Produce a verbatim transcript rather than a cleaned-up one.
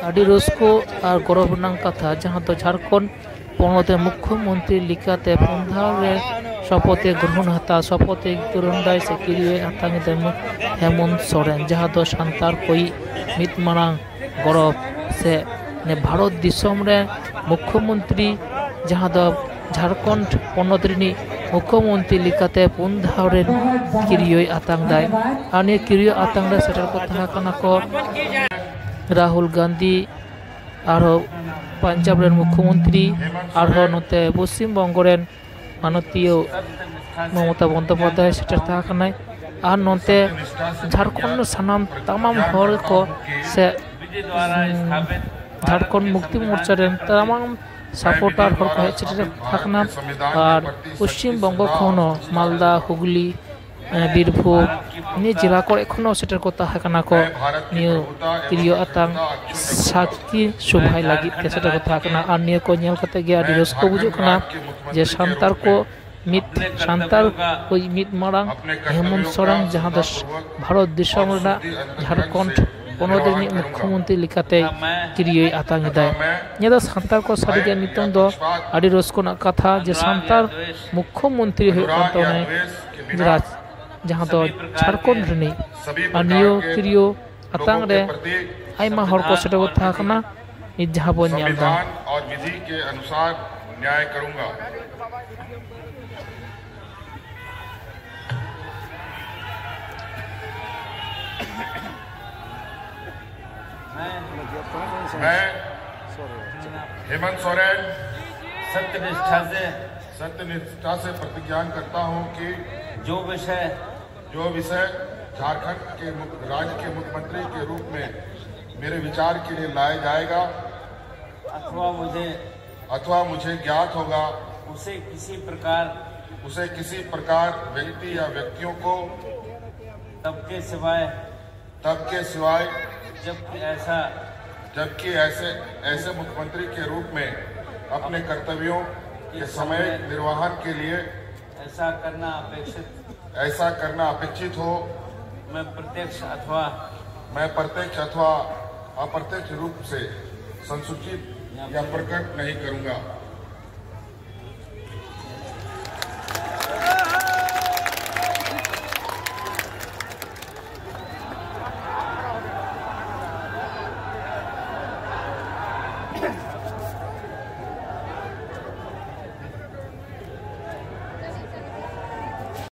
ᱟᱹᱰᱤ ᱨᱟᱹᱥᱠᱟᱹ ᱟᱨ ᱜᱚᱨᱚᱵᱽ ᱨᱮᱱᱟᱜ ᱠᱟᱛᱷᱟ, ᱡᱟᱦᱟᱸ ᱫᱚ ᱡᱷᱟᱲᱠᱷᱚᱸᱰ ᱯᱚᱱᱚᱛ ᱨᱮ ᱢᱩᱠᱷᱭᱚᱢᱚᱱᱛᱨᱤ ᱞᱮᱠᱟᱛᱮ ᱯᱩᱱ ᱫᱷᱟᱣ ᱨᱮ ᱥᱚᱯᱚᱛᱮ ᱜᱨᱚᱦᱚᱱ ᱦᱟᱛᱟᱣ, ᱥᱚᱯᱚᱛᱮ ᱜᱨᱚᱦᱚᱱ ᱫᱟᱭ ᱥᱮ ᱠᱤᱨᱤᱭᱟᱹᱭ ᱟᱛᱟᱝ ᱮᱫᱟ ᱢᱩ-, ᱦᱮᱢᱚᱱᱛ ᱥᱚᱨᱮᱱ, ᱡᱟᱦᱟᱸ ᱫᱚ ᱥᱟᱱᱛᱟᱲ ᱠᱚᱭᱤᱡ ᱢᱤᱫ ᱢᱟᱨᱟᱝ ᱜᱚᱨᱚᱵᱽ ᱥᱮ ᱱᱮ ᱵᱷᱟᱨᱚᱛ ᱫᱤᱥᱚᱢ ᱨᱮ ᱢᱩᱠᱷᱭᱚᱢᱚᱱᱛᱨᱤ, ᱡᱟᱦᱟᱸ ᱫᱚ ᱡᱷᱟᱲᱠᱷᱚᱸᱰ ᱯᱚᱱᱚᱛ ᱨᱤᱱᱤᱡ ᱢᱩᱠᱷᱭᱚᱢᱚᱱᱛᱨᱤ ᱞᱮᱠᱟᱛᱮ ᱯᱩᱱ ᱫᱷᱟᱣ ᱨᱮᱱ ᱠᱤᱨᱤᱭᱟᱹᱭ ᱟᱛᱟᱝ ᱫᱟᱭ᱾ ᱟᱨ ᱱᱤᱭᱟᱹ ᱠᱤᱨᱤᱭᱟᱹ ᱟᱛᱟᱝ ᱨᱮ ᱥᱮᱴᱮᱨ ᱠᱚ ᱛᱟᱦᱮᱸ ᱠᱟᱱᱟ ᱠᱚ ᱨᱟᱦᱩᱞ ᱜᱟᱱᱫᱷᱤ, ᱟᱨᱦᱚᱸ ᱯᱟᱧᱡᱟᱵᱽ ᱨᱮᱱ ᱢᱩᱠᱷᱭᱚᱢᱚᱱᱛᱨᱤ, ᱟᱨᱦᱚᱸ ᱱᱚᱛᱮ ᱯᱚᱥᱪᱤᱢ ᱵᱚᱝᱜᱚ ᱨᱮᱱ ᱢᱟᱱᱚᱛᱤᱭᱟᱹ ᱢᱚᱢᱚᱛᱟ ᱵᱚᱱᱫᱳᱯᱟᱫᱽᱫᱷᱟᱭ ᱥᱮᱴᱮᱨ ᱛᱟᱦᱮᱸ ᱠᱟᱱᱟᱭ᱾ ᱟᱨ ᱱᱚᱛᱮ ᱡᱷᱟᱲᱠᱷᱚᱸᱰ ᱨᱮᱱ ᱥᱟᱱᱟᱢ ᱛᱟᱢᱟᱢ ᱦᱚᱲ ᱠᱚ ᱥᱮ, ᱩᱸ, ᱡᱷᱟᱲᱠᱷᱚᱸᱰ ᱢᱩᱠᱛᱤ ᱢᱳᱨᱪᱟ ᱨᱮᱱ ᱛᱟᱢᱟᱢ ᱥᱟᱯᱳᱨᱴᱟᱨ ᱦᱚᱲ ᱠᱚ ᱦᱮᱡ ᱥᱮᱴᱮᱨ ᱛᱟᱦᱮᱸ ᱠᱟᱱᱟ᱾ ᱟᱨ ᱯᱚᱥᱪᱤᱢ ᱵᱚᱝᱜᱚ ᱠᱷᱚᱱ ᱦᱚᱸ ᱢᱟᱞᱫᱟ, ᱦᱩᱜᱽᱞᱤ, ᱮᱸ, ᱵᱤᱨᱵᱷᱩᱢ, ᱱᱤᱭᱟᱹ ᱡᱮᱞᱟ ᱠᱚᱨᱮ ᱠᱷᱚᱱ ᱦᱚᱸ ᱥᱮᱴᱮᱨ ᱠᱚ ᱛᱟᱦᱮᱸ ᱠᱟᱱᱟ ᱠᱚ᱾ ᱱᱤᱭᱟᱹ ᱛᱤᱨᱭᱳ ᱟᱛᱟᱝ ᱥᱟᱹᱠᱷᱤ ᱥᱚᱵᱷᱟᱭ ᱞᱟᱹᱜᱤᱫ ᱛᱮ ᱥᱮᱴᱮᱨ ᱠᱚ ᱛᱟᱦᱮᱸ ᱠᱟᱱᱟ᱾ ᱟᱨ ᱱᱤᱭᱟᱹ ᱠᱚ ᱧᱮᱞ ᱠᱟᱛᱮ ᱜᱮ ᱟᱹᱰᱤ ᱨᱟᱹᱥᱠᱟᱹ ᱵᱩᱡᱷᱟᱹᱜ ᱠᱟᱱᱟ ᱡᱮ ᱥᱟᱱᱛᱟᱲ ᱠᱚ ᱢᱤᱫ, ᱥᱟᱱᱛᱟᱲ ᱠᱚ ᱢᱤᱫ ᱢᱟᱨᱟᱝ ᱦᱮᱢᱚᱱᱛ ᱥᱚᱨᱮᱱ, ᱡᱟᱦᱟᱸ ᱫᱚ ᱵᱷᱟᱨᱚᱛ ᱫᱤᱥᱚᱢ ᱨᱮᱱᱟᱜ ᱡᱷᱟᱲᱠᱷᱚᱸᱰ ᱯᱚᱱᱚᱛ ᱨᱤᱱᱤᱡ ᱢᱩᱠᱷᱭᱚᱢᱚᱱᱛᱨᱤ ᱞᱮᱠᱟᱛᱮ ᱠᱤᱨᱤᱭᱟᱹᱭ ᱟᱛᱟᱝ ᱮᱫᱟᱭ᱾ ᱱᱤᱭᱟᱹ ᱫᱚ ᱥᱟᱱᱛᱟᱲ ᱠᱚ ᱥᱟᱹᱨᱤᱜᱮ ᱱᱤᱛᱚᱝ ᱫᱚ ᱟᱹᱰᱤ ᱨᱟᱹᱥᱠᱟᱹ ᱨᱮᱱᱟᱜ ᱠᱟᱛᱷᱟ ᱡᱮ ᱥᱟᱱᱛᱟᱲ ᱢᱩᱠᱷᱭᱚᱢᱚᱱᱛᱨᱤ ᱦᱩᱭᱩᱜ ᱠᱟᱱ ᱛᱟᱵᱚᱱᱟᱭ ᱨᱟᱡᱽ, ᱡᱟᱦᱟᱸ ᱫᱚ ᱡᱷᱟᱲᱠᱷᱚᱸᱰ ᱨᱤᱱᱤᱡ᱾ ᱟᱨ ᱱᱤᱭᱟᱹ ᱠᱤᱨᱤᱭᱟᱹ ᱟᱛᱟᱝ ᱨᱮ ᱟᱭᱢᱟ ᱦᱚᱲ ᱠᱚ ᱥᱮᱴᱮᱨ ᱠᱚ ᱛᱟᱦᱮᱸ ᱠᱟᱱᱟ, ᱱᱤᱛ ᱡᱟᱦᱟᱸ ᱵᱚᱱ ᱧᱮᱞ ᱮᱫᱟ᱾ संविधान और विधि के अनुसार न्याय करूंगा। मैं हेमंत सोरेन सत्यनिष्ठा से सत्यनिष्ठा से प्रतिज्ञा करता हूं कि जो विषय जो विषय झारखंड के मुख्य, राज्य के मुख्यमंत्री के रूप में मेरे विचार के लिए लाया जाएगा अथवा मुझे अथवा मुझे ज्ञात होगा उसे किसी प्रकार उसे किसी प्रकार व्यक्ति या व्यक्तियों को तब के सिवाय तब के सिवाय जबकि ऐसा जबकि ऐसे ऐसे मुख्यमंत्री के रूप में अपने कर्तव्यों के समय निर्वहन के लिए ऐसा करना अपेक्षित ऐसा करना अपेक्षित हो मैं प्रत्यक्ष अथवा मैं प्रत्यक्ष अथवा अप्रत्यक्ष रूप से संसूचित या प्रकट नहीं करूंगा।